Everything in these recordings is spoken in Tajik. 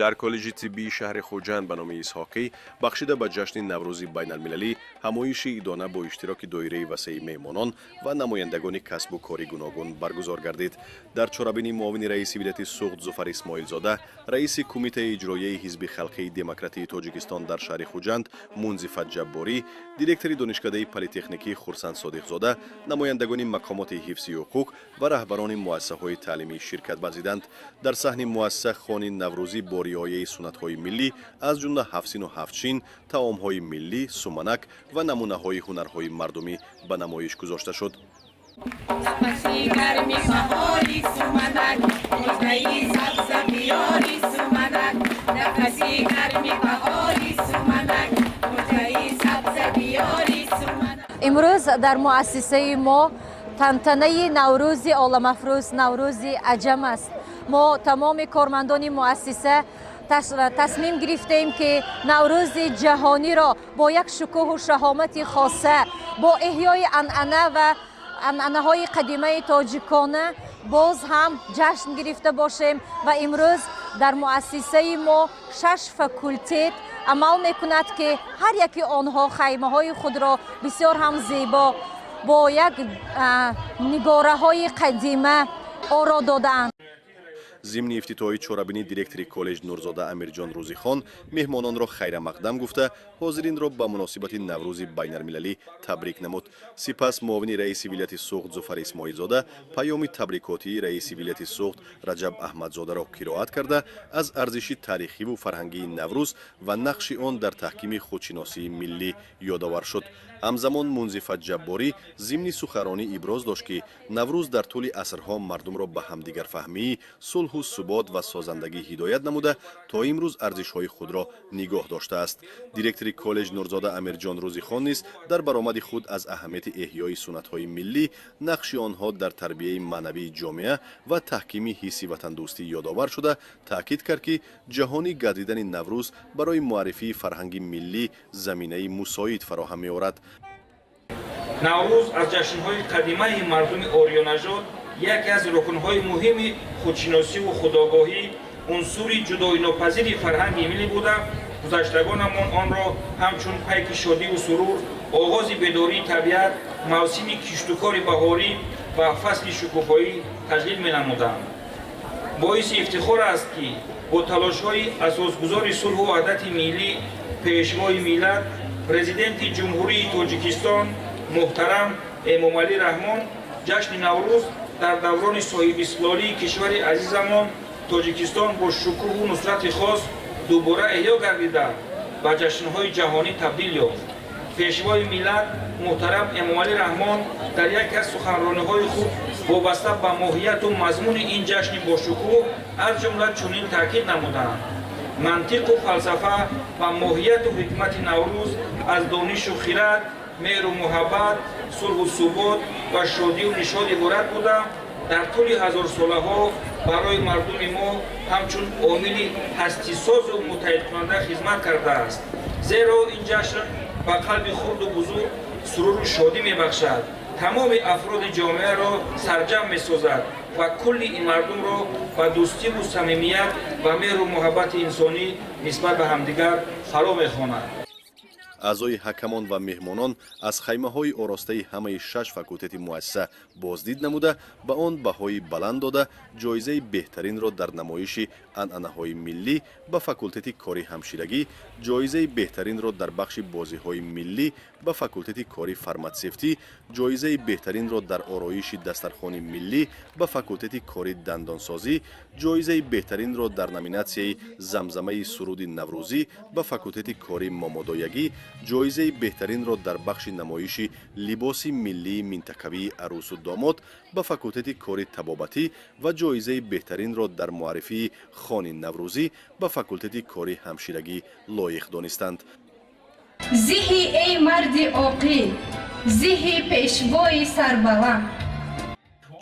Дар Коллеҷи тиббии шаҳри Хуҷанд ба номи Исҳоқӣ, бахшида ба ҷашни Наврӯзи байналмилалӣ, ҳамоиши идона бо иштироки доираи васеи меҳмонон ва намояндагони касбу кори гуногун баргузор гардид. Дар чорабинӣ муовини раиси вилояти Суғд Зуфар Исмоилзода, раиси Кумитаи иҷроияи Ҳизби халқии демократии Тоҷикистон дар шаҳри Хуҷанд Мунзифа Ҷабборӣ, директори Донишкадаи политехникӣ Хурсанд Содиқзода, намояндагони мақомоти ҳифзи ҳуқуқ ва раҳбарони муассисаҳои таълимӣ ширкат варзиданд. Дар саҳни муассиса хони наврӯзӣ бо риояи суннатҳои миллӣ, аз ҷумла ҳафтсину ҳафтшин, таомҳои миллӣ, суманак ва намунаҳои ҳунарҳои мардумӣ ба намоиш гузошта шуд. Нафаси гарми баҳори, суманак, муждаи сабза биёри, суманак. Нафаси гарми баҳори, суманак, муждаи сабза биёри, суманак. Имрӯз дар муассисаи мо тантанаи Наврӯзи оламафрӯз, Наврӯзи аҷам аст. Мо, тамоми кормандони муассиса, тасмим гирифтаем, ки Наврӯзи ҷаҳониро бо як шукӯҳу шаҳомати хоса, бо эҳёи анъана ва анъанаҳои қадимаи тоҷикона боз ҳам ҷашн гирифта бошем. Ва имрӯз дар муассисаи мо шаш факултет амал мекунад, ки ҳар яки онҳо хаймаҳои худро бисёр ҳам зебо бо як нигораҳои қадима оро додаанд. Зимни ифтитоҳи чорабинӣ директори коллеҷ Нурзода Амирҷон Рӯзихон меҳмононро хайрамақдам гуфта, ҳозиринро ба муносибати Наврӯзи байналмилалӣ табрик намуд. Сипас муовини раиси вилояти Суғд Зуфар Исмоилзода паёми табрикотии раиси вилояти Суғд Раҷаб Аҳмадзодаро қироат карда, аз арзиши таърихиву фарҳангии Наврӯз ва нақши он дар таҳкими худшиносии миллӣ ёдовар шуд. Ҳамзамон Мунзифа Ҷабборӣ зимни суханронӣ иброз дошт, ки Наврӯз дар тӯли асрҳо мардумро ба ҳамдигарфаҳмӣ, сулҳу субот ва созандагӣ ҳидоят намуда, то имрӯз арзишҳои худро нигоҳ доштааст. Директори коллеҷ Нурзода Амирҷон Рӯзихон низ дар баромади худ аз аҳамияти эҳёи суннатҳои миллӣ, нақши онҳо дар тарбияи маънавии ҷомеа ва таҳкими ҳисси ватандӯстӣ ёдовар шуда, таъкид кард, ки ҷаҳонӣ гардидани Наврӯз барои муаррифии фарҳанги миллӣ заминаи мусоид фароҳам меорад. Наврӯз аз ҷашнҳои қадимаи мардуми ориёнажод, яке аз рукнҳои муҳими худшиносиву худогоҳӣ, унсури ҷудоинопазири фарҳанги миллӣ буда, гузаштагонамон онро ҳамчун пайки шодиву сурур, оғози бедории табиат, мавсими киштукори баҳорӣ ва фасли шукуфоӣ таҷлил менамуданд. Боиси ифтихор аст, ки бо талошҳои асосгузори сулҳу ваҳдати миллӣ, Пешвои миллат, Президенти Ҷумҳурии Тоҷикистон муҳтарам Эмомалӣ Раҳмон ҷашни Наврӯз дар даврони соҳибистиқлолии кишвари азизамон Тоҷикистон бо шукӯҳу нусрати хос дубора эҳё гардида, ба ҷашнҳои ҷаҳонӣ табдил ёфт. Пешвои миллат муҳтарам Эмомалӣ Раҳмон дар яке аз суханрониҳои худ вобаста ба моҳияту мазмуни ин ҷашни бошукӯҳ аз ҷумла чунин таъкид намуданд: «Мантиқу фалсафа ва моҳияту ҳикмати Наврӯз аз донишу хирад, меҳру муҳаббат, сулҳу субот ва шодию нишод иборат буда, дар тӯли ҳазорсолаҳо барои мардуми мо ҳамчун омили ҳастисозу муттаҳидкунанда хизмат кардааст. Зеро ин ҷашн ба қалби хурду бузург суруру шодӣ мебахшад, тамоми афроди ҷомеаро сарҷамъ месозад ва кулли ин мардумро ба дӯстиву самимият ва меҳру муҳаббати инсонӣ нисбат ба ҳамдигар фаро мехонад.» Аъзои ҳакамон ва меҳмонон аз хаймаҳои оростаи ҳамаи шаш факултети муассиса боздид намуда, ба он баҳои баланд дода, ҷоизаи беҳтаринро дар намоиши анъанаҳои миллӣ ба факултети кори ҳамширагӣ, ҷоизаи беҳтаринро дар бахши бозиҳои миллӣ ба факултети кори фарматсевтӣ, ҷоизаи беҳтаринро дар ороиши дастархони миллӣ ба факултети кори дандонсозӣ, ҷоизаи беҳтаринро дар номинатсияи замзамаи суруди наврӯзӣ ба факултети кори момодоягӣ, ҷоизаи беҳтаринро дар бахши намоиши либоси миллии минтақавии арӯсу домод ба факултети кори табобатӣ ва ҷоизаи беҳтаринро дар муаррифии хони наврӯзӣ ба факултети кори ҳамширагӣ лоиқ донистанд. Зиҳӣ, эй марди оқил, зиҳӣ, пешвои сарбаланд.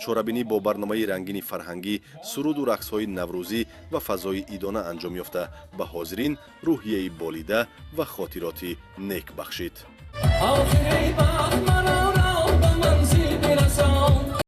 Чорабинӣ бо барномаи рангини фарҳангӣ, суруду рақсҳои наврӯзӣ ва фазои идона анҷом ёфта, ба ҳозирин рӯҳияи болида ва хотироти нек бахшид. Охири бахт.